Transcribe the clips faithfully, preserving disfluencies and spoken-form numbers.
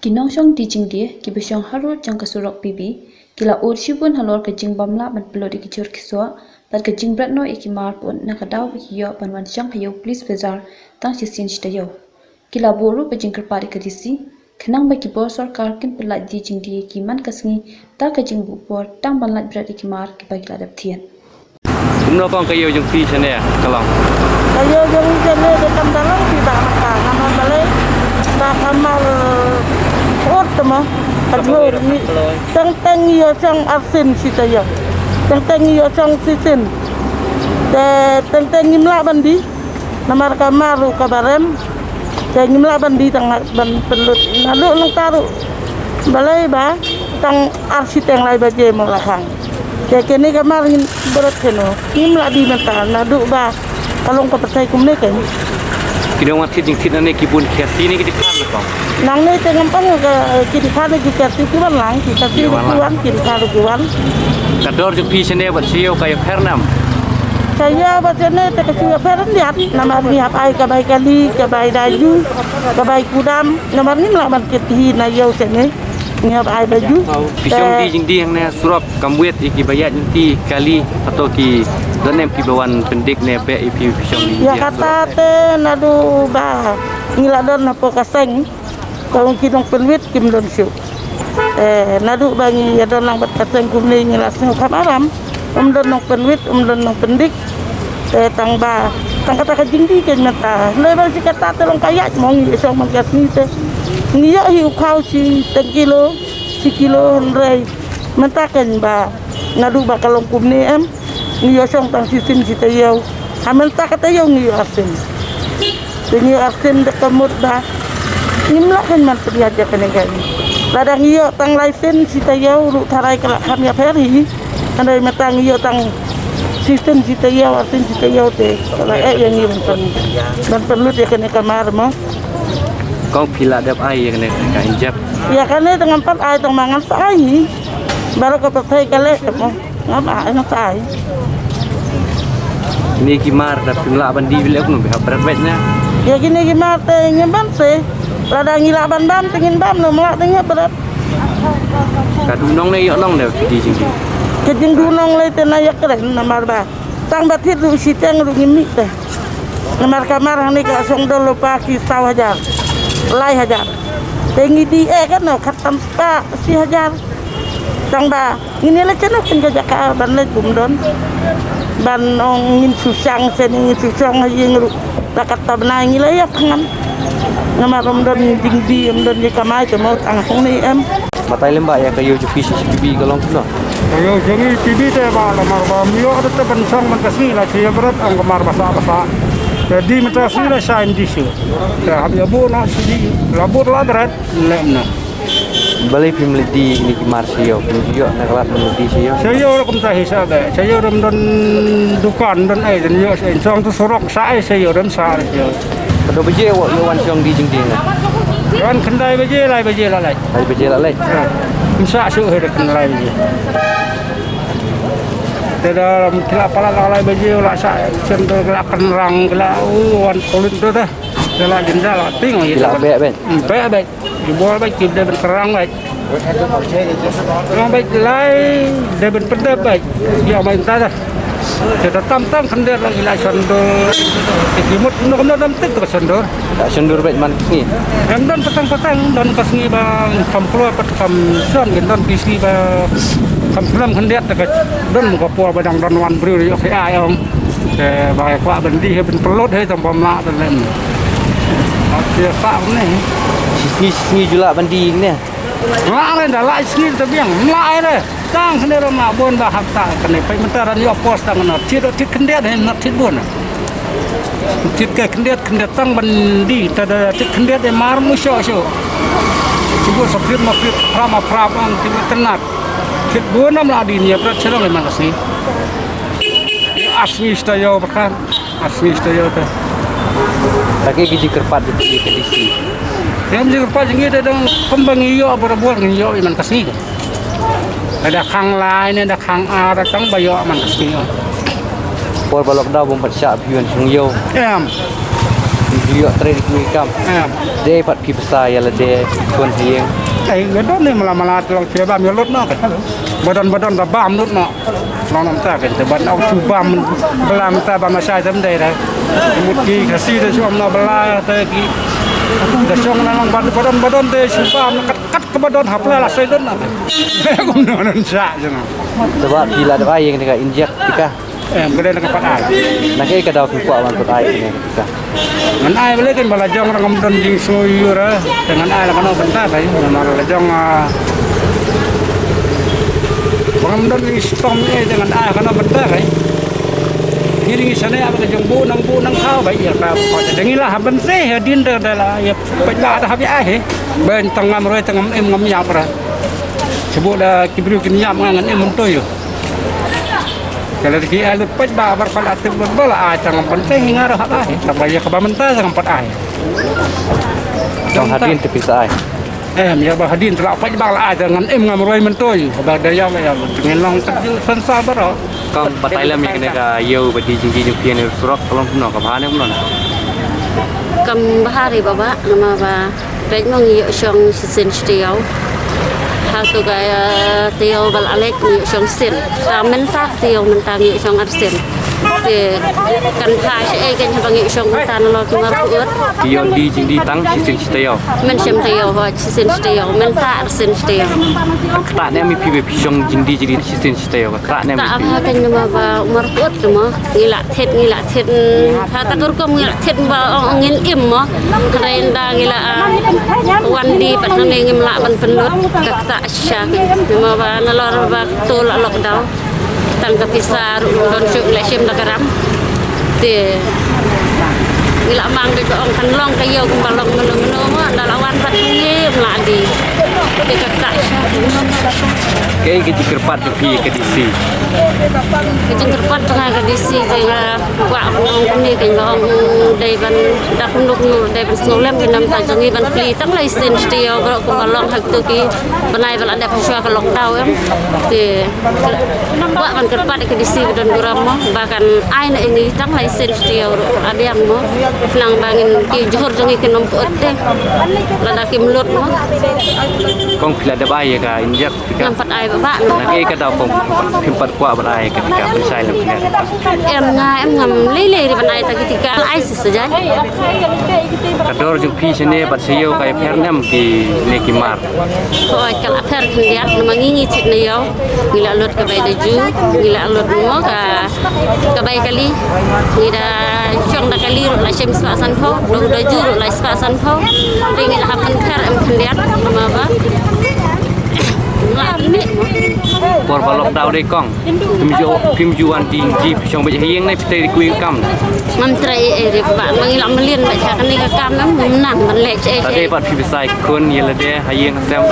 Ki nongshong die jingdie kiba shong harud jong ka surok P B ki la ud shibun halor ka jingbym lah ban pynlut ïa ki jhur ki soh bad ka jingbret noh ïa ki mar pud na ka daw ba ki ïoh ban wan shong ha ïew Police Bazar tang shisien shi taïew. Ki la buh ruh ka jingkyrpad ïa ka D C khnang ba ki bor sorkar kin pynlait die jingdie ïa ki man ka sngi da ka jingbuh por tang ban lait bret ïa ki mar kiba ki la dep thied. Kumno kong ka ïew jong phi shane ka long? Ka ïew jong ngi shane ka kam da long phi ba ka kam mar balei ba ka mar ot tama ka jhur ni. Teng teng ïoh shong arsien shi taïew. Teng teng ïoh shong shisien. Te teng teng ngim lah ban die. Namar ka mar ruh kaba rem. Te ngim lah ban die tang ban pynlut. Naduh nangta ruh balei ba tang ar shiteng lai baje mo la khang. Te kane ka mar ngin bret kano. Ngim lah die mynta naduh ba ka long ka pyrthei kumne kein. Ki nongwan thied jingthied nangne ki bun ki ïa thied ne ki dei khan kong? Nangne te ngam pang ka ki dei khan ki ïa thied ki wan lang ki ïa thied ki wan ki dei khan ki wan. Ka dor jong phi shane bad sha ïew ka ïapher ne em? Sha ïew bad shane te ka shu ïapher hyndiat namar ngi hap ai ka bai kali ka bai daju ka bai kudam namar ngim lah ban kit hi na ïew shane. Ngi hap ai baju. Phi shong die jingdie hangne surok kam wit ïa kiba ïaid lynti kali hato ki don em kiba wan pyndik ne beh ïa phi phi shong die jingdie? Ïa kata te naduh ba ngi la don hapoh ka seng. Ka ong ki nongpynwit kim don shuh. Eh, naduh ba ngi ïa don lang bad ka seng kumne ngi la sngewkham aram. Um don nongpynwit, um don nongpyndik. Te tang ba tang kata ka jingdie kein mynta. Hynrei ba shi kata te long ka ïaid mo ngi ïa shong man ka sngi te. Ngi ïoh hi u khaw shi teng kilo, shi kilo hynrei mynta kein ba naduh ba ka long kumne em. Ngi ïoh shong tang shisien shi taïew. Ha mynta ka taïew ngi ïoh arsien. Te ngi ïoh arsien da ka mut ba ngim lah kein ban pynïaid ïa kane ka. Lada ngi ïoh tang lai sien shi taïew ruh tharai ka la kham ïapher hi. Hynrei mynta ngi ïoh tang shisien shi taïew arsien shi taïew te ka la eh ïa ngi ban pyn ban pynlut ïa kane ka mar mo. Kong phi la dep ai ïa kane ka injek? Ïa kane te ngam pat ai tang ma ngan sa ai hi. Baroh ka pyrthei ka leh te mo. Ngam ai ngam sa ai. Kine ki mar da phim lah ban die phi leh kumno phi hap bret beit na? Ïa kine ki mar te ngim bam se. Lada ngi lah ban bam te ngin bam, ym lah te ngin bret. Ka duh nong ne ïoh nong ne phi die jingdie? Ka jingduh nong lei te na ïa kren namar ba tang ba thied ruh shiteng ruh ngim mih te. Namar ka mar hangne ka shong dol lypa ki saw hajar, lai hajar. Te ngi die eh kano khatam spah shi hajar. Tang ba ngin ïa leit shano kein ka jaka ban leit bym don. Ban ong ngin shu shang shen ngin shu shong ha ïing ruh. Da kata bnai ngi la ïap hangne. Namar ym don jingdie ym don ïa kamai te mo tang hangne em. Batai lem ba ïa ka ïew jong phi shi P B ka long kumno? Ka ïew jong ngi P B te ba la mar ba ym ïoh te ban shong man ka sngi la shi ïa bret ong ka mar ba sah ba sah. Te die mynta sngi la shah ym die shuh. Te hap ïa buh noh shi die la buh la bret lem noh. Balei phim leit die kine ki mar sha ïew? Phim ju ïoh na ka lad ban leit die sha ïew? Sha ïew ruh kumta hi sha ba sha ïew ruh ym don dukan ym don ei don ïoh sha ïew. Shong tu surok sha ei sha ïew ruh ym sah sha ïew. Kado baje ïoh wan shong die jingdie na? Wan khyndai baje lai baje la leit. Lai baje la leit. Ym sah shuh hi ruh khyndai baje. Te da ram ki la palat la lai baje la sah shen te la kynrang ki la u wan kulit tu te. Te la jinda la ting. Ki la beh beh. Beh beh. Ki bor bad ki dei ban kyrang bad. Kyrang bad lai dei ban pyndep bad. Ïa bad ta da. Kita tam tam khyndiat la ila shondur. Ki mut kumno kumno tam tip ka shondur. Ka shondur bad man ka sngi. Em don patang patang don ka sngi ba kam kloi pat kam shon kin don ki sngi ba kam khlem khyndiat ta ka don ka por ba dang don wan briew ïa ka ai ong. Te ba kwah ban die ban pynlut hi tam bym lah ban lem. Ïa sa ne. Shi sngi shi sngi ju lah ban die ne. Lah re da lah sngi te biang lah re. Tang sne ro ma bon ba hak ta kane pai mynta ran ïoh pos tang na thied thied khyndiat ne na thied bon. Thied kai khyndiat khyndiat tang ban die ta da thied khyndiat e mar mu sho sho. Thied bon sa thied ma thied phra ma phra bang thied kynnak. Thied bon nam la die nia prat shalong e man ka sngi. Ar sngi shi taïew ba khan. Ar sngi shi taïew te. Ta ki jingkyrpad jong phi ïa ka D C? Ïa ka jingkyrpad jong ngi te dang kum ba ngi ïoh barabor ngi ïoh ïa man ka sngi. Lada khang lai ne da khang ar tang ba ïoh man ka sngi. Por ba lockdown bym pat shah phi wan shong ïew. Em. Phi Ïoh trei da ki kam. Dei pat phi bsa ïa lade khun ha ïing. Ai, nga don ne mala mala te long phi bam ïa lut noh. Ba don ba don da bam lut noh. Long nang ta kan te ban au shu bam. Bla mynta ba ma shai tem dei da. Mut ki Khasi da shu am na bla te ki. Da shong na long ba don ba don te shu bam kat kat ka ba don hapla la sai don na. Kum no non sha jena. Te ba phi la da ïing ne ka injek tika. Em, ka dei na ka pat ai. Na kaei ka daw phi kwah ban pat ai kane ka tika? Ngan ai balei kan ba la jong ra ngam don jingsngew ïa u ra. Te ngan ai la kano bynta kai. Namar la jong, ah, ba ngam don jingshitom eh te ngan ai la kano bynta kai. Ngi dei ngi shane ap ka jong bu nang bu nang khaw bai ïa ka ko te ngi la ha ban se ha din da da la ïa peit ba da ha bi ai he. Ban tang ngam roi tang ngam im ngam ïap ra. Shu bu da ki briew kin ïap nga ngan im myntoi. Ka la ki ai lut peit ba bar pala tip lut ba la ai tang ban te hi nga ra ha ai. Tang ba ïa ka ba mynta tang pat ai. Tang hadien te pisa ai. Em, ïa ba hadien te la peit ba la ai tang ngan im ngam roi myntoi. Ba da ïa la ïa ngin long ka jil san sa ba ro. Kam batai lam ïa kane ka ïew ba di jingdi jingpien ïa surok ka long kumno ka bha ne kumno na. Kam bha ri baba nama ba. Peit mo ngi ïoh shong shisien shi taïew. Ha tu ka, eh, taïew ba la leit ngi ïoh shong shisien. Ta mynta taïew mynta ngi ïoh shong arsien. Te kan pha shi ei kan haba ngi ïoh shong mynta na lo ki mar kuot. Ki ïoh di jingdi tang shisien shi taïew. Mynshem taïew ho shisien shi taïew mynta arsien shi taïew. Kata ne mi phi be phi shong jingdi jingdi shisien shi taïew kata ne mi. Ta phi. Ap ha kan nama ba mar kuot tu mo. Ngi la thied, ngi la thied, mm, ha ta ka rukom ngi la thied ba ong ngin im mo. Hynrei ynda ngi la, ah, wan die pat hangne ngim lah ban pynlut ka ktah shisha. Namar ba nalor ba to la lockdown. Tang ka pisa ruh ngim don shuh ngi la shim da ka ram. Te ngi la mang beit ba ong kan long ka ïew kumba long mano mano mo. Ynda la wan pat ngim lah die. Te ka ktah shisha. Kaei ka jingkyrpad jong phi ka D C? Ka jingkyrpad jong nga ka D C te nga kwah ban ong kumne, kan ba ong dei ban da kumno kumno dei ban sngewlem ki namta jong ngi ban plie tang lai sien shi taïew baroh kumba long ha kito ki bnai ba la dep shuwa ka lockdown em. Te kwah ban kyrpad ka D C ba don burom mo ba kan ai na ïa ngi tang lai sien shi taïew baroh ka la biang mo. Khnang ba ngin ki jhur jong ngi kin ym pyut te lada kim lut mo. Kong phi la dep ai ïa ka injek Ngam pat ai ba ba. Na kaei ka daw pom phim pat kwah ban ai ka tika pynshai lem tika. Em nga em ngam lei lei ri ban ai ta ki tika ai si sa jai. Ka dor jong phi shane bad sha ïew ka ïapher ne em kine ki mar? Hooid ka la pher khyndiat namar ngi ngi thied na ïew. Ngi la lut ka bai da ju, ngi la lut mo ka Ka bai kali, ngi da shong da kali ruh la shim spah sanphew, da u da ju ruh la spah sanphew. Te ngi la hap pynpher em khyndiat, namar ba la pynmih mo. Por ba lockdown dei kong, phim ju, phim ju wan ding ji phi shong beit ha ïing ne phi trei da kawei ka kam? Ngam trei ei ei re ba, ma ngi la mlien beit ha kane ka kam em, ngam nang ban leh ei ei. Lade pat phi bsa ïa ki khun ïa lade ha ïing ha sem.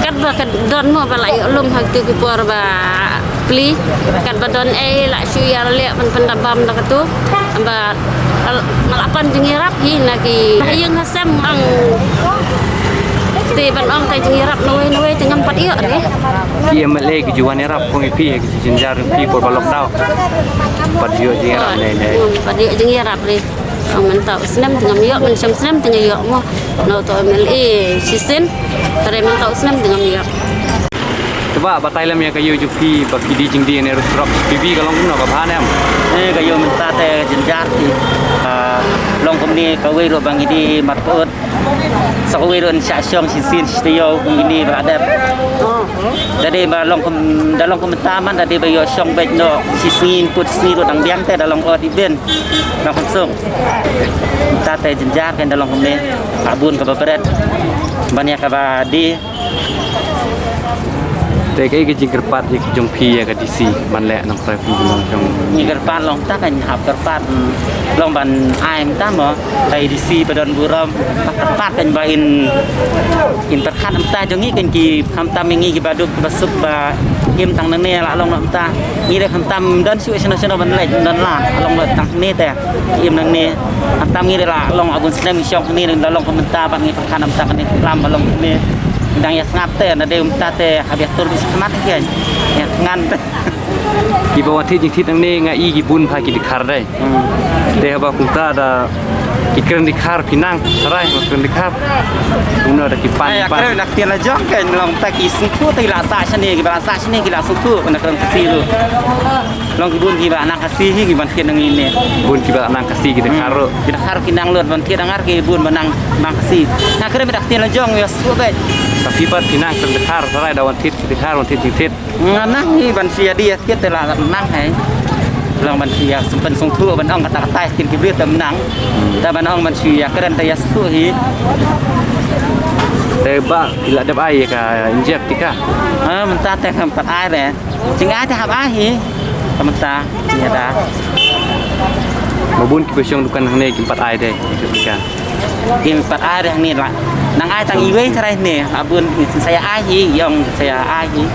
Katba ka don mo ba la ïoh lum ha kitu ki por ba plie, katba don ei la shu ïa leh ban pyndap bam da katu. Ba nga la pan jingïarap hi na ki ha ïing ha sem ang. Te ban ong ka jingïarap nawei nawei te ngam pat ïoh re. Ki M L A ki ju wan ïarap kong ïa phi, ki ju jynjar ïa phi por ba lockdown. Pat ïoh jingïarap ne ne. Ngam pat ïoh jingïarap re. Ong mynta u snem te ngam ïoh, mynshem snem te nga ïoh mo. Na uto M L A shisien. Hynrei mynta u snem te ngam ïoh. Te ba batai lem ïa ka ïew jong phi ba phi die jingdie ne ruh surok, phi bha ka long kumno, ka bha ne em? Eh, ka ïew mynta te jynjar te, ah, long kumne kawei ruh ba ngi die marput. Sa kawei ruh yn shah shong shisien shi taïew kumne ba la dep. Da dei ba long kum, da long kum mynta man da dei ba ïoh shong beit noh shisien put shisien ruh dang biang te da long ot ibin. Long kum sung. Mynta te jynjar kan da long kumne. Ka bun kaba bret. Ban ïa kaba die. Te kaei ka jingkyrpad ïa ka jong phi ïa ka D C ban leh nangta phi jong jong. Jingkyrpad long ta kan hap kyrpad, mm, long ban ai mynta mo ka D C ba don burom kyrpad kan ba in, in pyrkhat mynta jong ngi kan ki khamtam ngi kiba duk kiba suk ba im tang nangne la long mynta ngi dei khamtam don shuh shano shano ban leh don la long tang ne te. Im nangne. Khamtam ngi dei la long a bun snem ngi shong hangne, da long ka mynta ba ngi pyrkhat mynta kane ka klam ba long hangne. Dang ïa sngap te na dei mynta te hap ïa tur bad shakhmat ïa ngan te. Kiba wan thied jingthied nangne nga i ki bun bha ki dkhar dei. Hmm. Te haba kumta da Ki kren dkhar phi nang, trai, ma kren dkhar. Uno da ki pan, Ai, ki pan. Kren da ktien la jong, kan long ta ki sngewthuh, ta ki la sah shane, ki ba la sah shane, ki la sngewthuh, na kren Khasi ruh. Long ki bun ki ba nang Khasi hi, ki ban thied nang ine. Bun ki ba nang Khasi, ki dkhar ruh. Ki dkhar ki nang lut, ban thied nang ar ki bun ba nang, nang Khasi. Nga kren da ktien la jong, ïa sngewthuh bad. Ta phi pat phi nang kren dkhar, trai, da wan thied, ki dkhar, wan thied, ki thied. Nga nang hi ban shu ïa die thied te la nang hi. Long ban shu ïa sympan sngewthuh ban ong kata kata kin ki briew te nang. Te ban ong ban shu ïa kren te ïa sngewthuh hi. Te ba ki la dep ai ïa ka injek tika. Ha, mynta te kam pat ai re. Jing ai te hap ai hi. Te mynta ïa da. Ma bun ki ba shong dukan hangne kim pat ai de tika. Kim pat ai re hangne la. Nang ai tang iwei trai ne. Ha bun sa ïa ai hi, ong sa ïa ai hi.